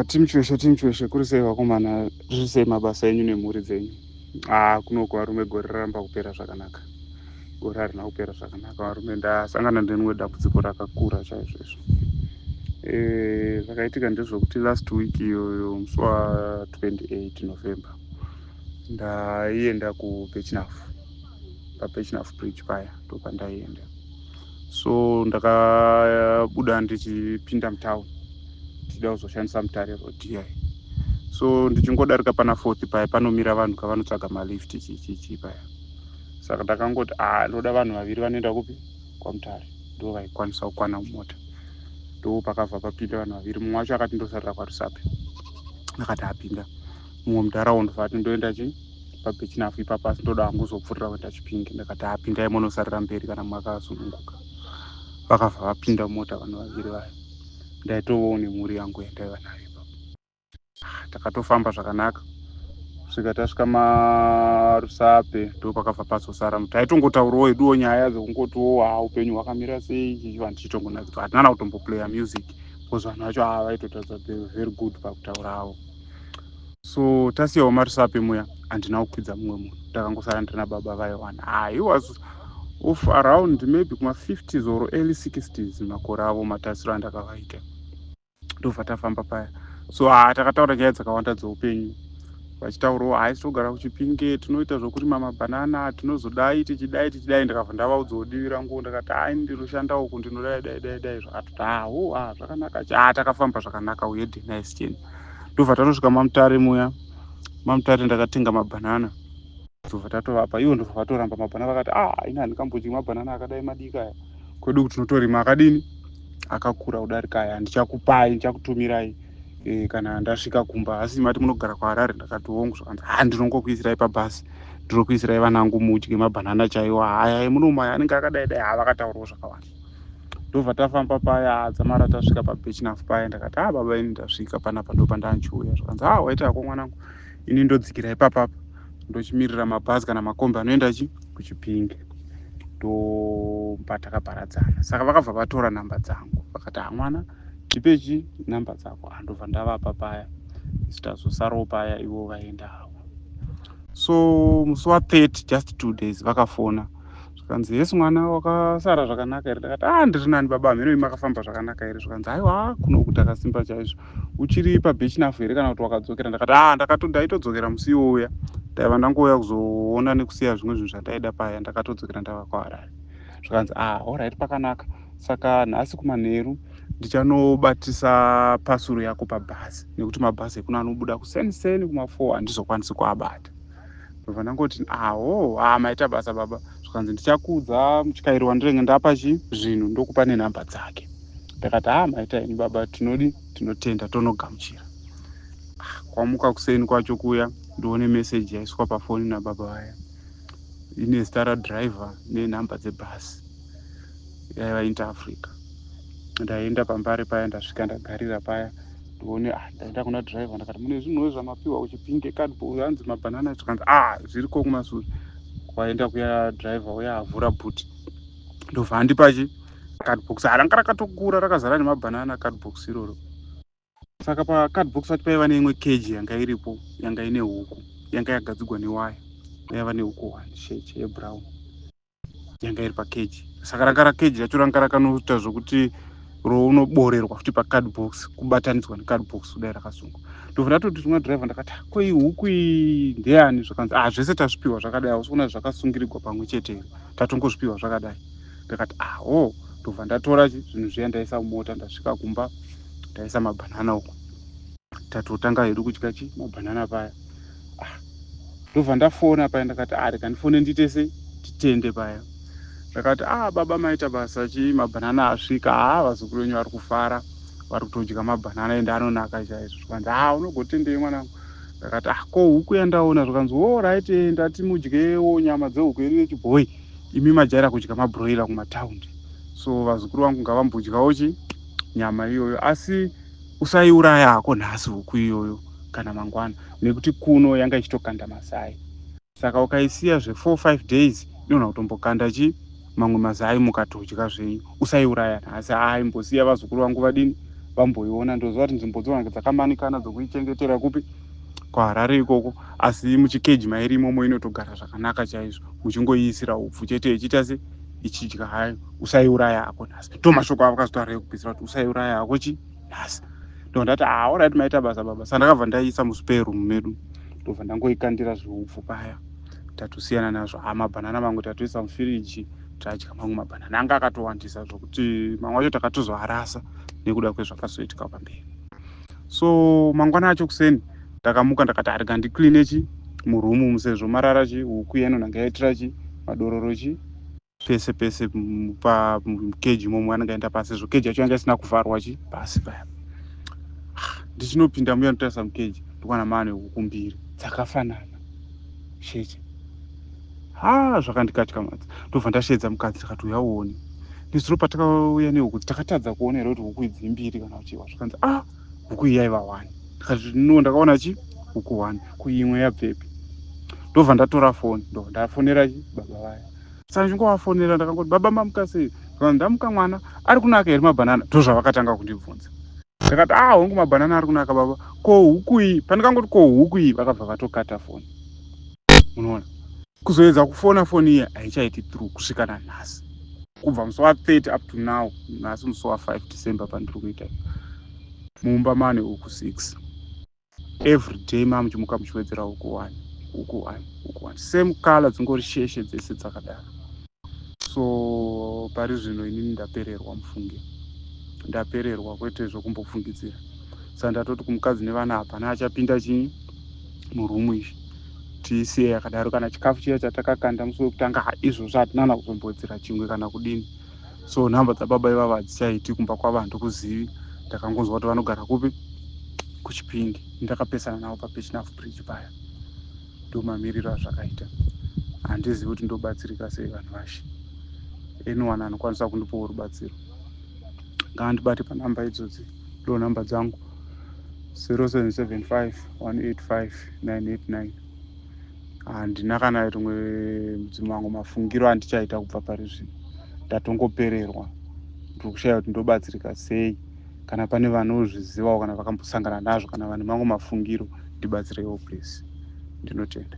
Team Chiweshe, team Chiweshe, kuri sei vakomana? Riri sei mabasa enyu nemhuri dzenyu? Kunoku varume, gore raramba kupera zvakanaka. Gore harina kupera zvakanaka varume. Ndasangana nerimwe dambudziko rakakura chaizvo izvo. Zvakaitika ndezvekuti last week iyoyo, musi wa28 November, ndaienda kuBirchenough, paBirchenough Bridge paya ndopandaienda. So ndakabuda ndichipinda mutown, ndichida kuzoshandisa Mutare Road iyai. So ndichingodarika pana Fourth paya, panomira vanhu kavanotsvaga malift chichichi paya. Saka ndakangoti, a, ndoda vanhu vaviri vanoenda kupi? KwaMutare. Ndo vaikwanisa kukwana mumota. Ndo pakabva papinda vanhu vaviri. Mumwe wacho akati, "Ndosarira kwaRusape." Akati apinda mumwe muntaraunda, vati, "Ndoenda chi paBirchenough ipapo, asi ndoda hangu kuzopfuurira kuenda Chipinge." Ndakati, "Apindai, munosarira mberi kana makasununguka." Vakabva vapinda mumota vanhu vaviri vaya. Ndaitovawo nemhuri yangu yandaiva nayo ipapo. Takatofamba zvakanaka kusvika tasvika maRusape. Ndo pakabva pazosara, taitongotaurawo heduwo nyaya dzekungotiwo, ha, upenyu hwakamira sei, chichi, vanhu tichitongonakidzwa. Hatina na kutomboplaya music because vanhu vacho ava vaitotaridza very good pakutaura avo. So tasiyawo maRusape muya, handina kukwidza mumwe munhu, ndakangosara ndina baba vaiwana. He was of around maybe kuma50s or early 60s, makore avo, matasiro andakavaita. Ndobva tafamba paya. So ha, takataura nyaya dzakawanda dzeupenyu, vachitaurawo, "Hai, togara kuChipinge, tinoita zvokurima mabhanana, tinozodai, tichidai, tichidai." Ndakabva ndavaudzawo divi rangu, ndakati, "Hai, ndinoshanda uku, ndinodai, dai, dai, dai." Zvakatoti, "Aho, a, zvakanaka." Cha, takafamba zvakanaka uye nice cheni. Ndobva tatosvika maMutare muya. MaMutare ndakatenga mabhanana, ndobva tatovapa ivo, ndobva vatoramba mabhanana. Vakati, "A, ini handingambodyi mabhanana akadai madiki aya. Kwedu tinotorima akadini, akakura kudarika aya. Handichakupai, ndichakutumirai kana ndasvika kumba. Asi mati munogara kuHarare?" Ndakati, "Hongu." Zvakanzi, "Ha, ndinongokuisirai pabhasi, ndinokuisirai vanangu, mudye mabhanana chaiwo. Haya emunomaya anenge akadai dai." Ha, vakataurawo zvakawanda. Ndobva tafamba paya dzamara tasvika paBirchenough paya. Ndakati, "A, baba, ini ndasvika panapa, ndo pandanchiuya." Zvakanzi, "A, waita hako mwanangu, ini ndodzikira ipapapa, ndochimirira mabhazi kana makombi anoenda chi kuChipinge." Ndopa takaparadzana. Saka vakabva vatora namba dzangu, vakati, "Ha, mwana, ndipechi namba dzako." Andobva ndavapa paya. Isu tazosarawo paya, ivo vaenda havo. So musi wa30, just 2 days, vakafona, zvikanzi, "Yes mwana, wakasara zvakanaka here?" Ndakati, "A, ndiri nani baba, mheno makafamba zvakanaka here?" Zvikanzi, "Aiwa, kunoku takasimba chaizvo. Uchiri paBirchenough here kana kuti wakadzokera?" Ndakati, "A, ndaitodzokera musi iwouya, ndaiva ndangouya kuzoona nekusiya zvimwe zvinhu zvandaida paya, ndakatodzokera ndava kuHarare." Zvikanzi, "A, alright, pakanaka. Saka nhasi kumanheru ndichanobatisa pasuru yako pabhazi, nekuti mabhazi ekuno anobuda kuseniseni kuma4, handizokwanisi kuabata." Ndobva ndangoti, "Aho, a, maita basa baba." Zvikanzi, "Ndichakuudza mutyairi wandinenge ndapa chi zvinhu, ndokupa nenhamba dzake." Ndakati, "Ha, maita ini baba, tinodi tinotenda, tonogamuchira." Kwamuka kuseni kwacho kuya, ndione meseji yaiswa pafoni nababa vaya, ine zita radhiraivha nenhamba dzebhasi yaiva Inter Africa. Ndaenda paMbare paya, ndasvika, ndagarira paya, ndione, ah, ndaenda kuna dhiraivha, ndakati, "Mune zvinhuwo zvamapiwa kuChipinge, cardboard, hanzi mabhanana?" Zvikanzi, "A, zviriko kumasure." Kwaenda kuya, dhiraivha uya avhura boot, ndobva andipa chi cardbox. Ranga rakatokura, rakazara nemabhanana cardbox iroro. Saka pacardbox pacho paiva neimwe keji yanga iripo, yanga ine huku yanga yagadzigwa newaya. Yaiva nehuku one sheche yebrown yanga iri pakeji. Saka ranga rakeji racho ranga rakanoita zvokuti rounoborerwa futi pacardbox, kubatanidzwa necardbox kudai, rakasungwa. Ndobva ndatoti rimwe dhiraivha, ndakati, "Ko, iyi huku iyi ndeyani?" Zvakanzi, "Ah, zvese tazvipiwa zvakadai. Hausi kuona zvakasungirirwa pamwe chete here? Tatongozvipiwa zvakadai." Ndakati, "Aho." Ndobva ndatora zvinhu zviya, ndaisa mumota. Ndasvika kumba, ndaisa mabhanana uku, tatotanga hedu kudya chi mabhanana paya. Ah, ndobva ndafona paya. Ndakati, "Ah, rega ndifone, ndiite sei, titende paya." Ndakati, "A, baba, maita basa, chi mabhanana asvika. Ha, vazukuru venyu vari kufara, vari kutodya mabhanana, ende anonaka chaizvo." Zvikanzi, "Ha, unogotendei mwanangu?" Ndakati, "Ah, ko huku yandaona?" Zvikanzi, "Alright, ndati mudyewo nyama dzehuku yedu yechibhoi. Imi majaira kudya mabroiler kumataundi, so vazukuru vangu ngavambodyawo chi nyama iyoyo. Asi usaiuraya hako nhasi huku iyoyo kana mangwana, nekuti kuno yanga ichitokanda mazai. Saka ukaisiya zve4 5 days, inogona kutombokanda chi mamwe mazai, mukatodya zvenyu. Usaiuraya nhasi. Aimbosiya vazukuru vangu vadini, Vamboiona. Ndoziva kuti nzvimbo dzowange dzakamanikana dzokuichengetera kupi, kuHarare ikoko, asi muchikeji mairi imomo inotogara zvakanaka chaizvo. Muchingoiisira upfu chete, ichiita se ichidya hayo. Usaiuraya hako nhasi. Ndo mashoko avo akazotaura ekupedzisira, kuti usaiuraya hako chi nhasi. Ndo ndati, "Ah, alright, maita basa baba." Saka ndakabva ndaiisa muspare room medu, ndobva ndangoikandira zviupfu paya, tatosiyana nazvo. Ha, mabhanana mamwe tatoisa mufiriji, tadya mamwe. Mabhanana anga akatowandisa zvokuti mamwe acho takatozoarasa nekuda kwezvakazoitika pamberi. So mangwana acho kuseni ndakamuka, ndakati arega ndicleane chi muroom, sezvo marara chi huku yanonanga yaitira chi madororo chi pese pese pakeji imomo anenge aenda pasi, sezvo keji yacho yanga isina kuvharwa chi pasi paya. Ndichinopinda muya, ndotarisa mukeji, ndikuwana maane huku mbiri dzakafanana sheche. Ha, zvakandikatyamadza. Ndobva ndashedza mukadzi, ndikati, "Uya uone, nezuro patakauya nehuku takatadza kuona here kuti huku idzi mbiri kana kuchiwa?" Zvakanzi, "Ah, huku iyi yaiva one." Ndikati, "No, ndakaona chi huku one, kuimwe yabvepi?" Ndobva ndatora foni, ndobva ndafonera chi baba vaya. Saka ndichingovafonera, ndakangoti, "Baba, mamuka sei?" "Ndamuka mwana, ari kunaka here mabhanana?" Ndozvavakatanga kundibvunza. Ndakati, "Ah, hongu, mabhanana ari kunaka baba. Ko huku iyi?" Pandikangoti, "Ko huku iyi?" vakabva vatokata foni. Munoona, kuzoedza kufona, foni iya haichaiti through kusvika nanhasi, kubva musi wa30 up to now. Nhasi musi wa5 December pandiri kuita. Mumba mane huku 6. Every day ma muchimuka muchiwedzera huku 1, huku 1, huku 1, same color, dzingori sheshe dzese dzakadaro. So pari zvino inini ndapererwa, mufunge, ndapererwa, kwete zvokumbofungidzira. Saka ndatoti kumukadzi nevana, hapana achapinda chinyi muroom izvi, tiisiye yakadaro. Kana chikafu chiya chatakakanda musi wekutanga, izvozvo hatina na kuzombodzera chimwe kana kudini. So nhamba dzababa ivava hadzichaiti. Kumba kwavo handikuzivi, ndakangonzwa kuti vanogara kupi, kuChipingi. Ndakapesana navo paBirchenough Bridge paya. Ndo mamiriro azvakaita. Handizivi kuti ndobatsirika sei. Vanhu vashe, anyone anokwanisa kundipawo rubatsiro ngaandibate panhamba idzodzi. Ndo nhamba dzangu, 0775 185 989. Handina kana rimwe mudzimu wangu, mafungiro andichaita kubva pari zvino, ndatongopererwa. Ndiri kushaya kuti ndobatsirika sei. Kana pane vanozvizivawo, kana vakambosangana nazvo, kana vane mamwe mafungiro, ndibatsireiwo please. Ndinotenda.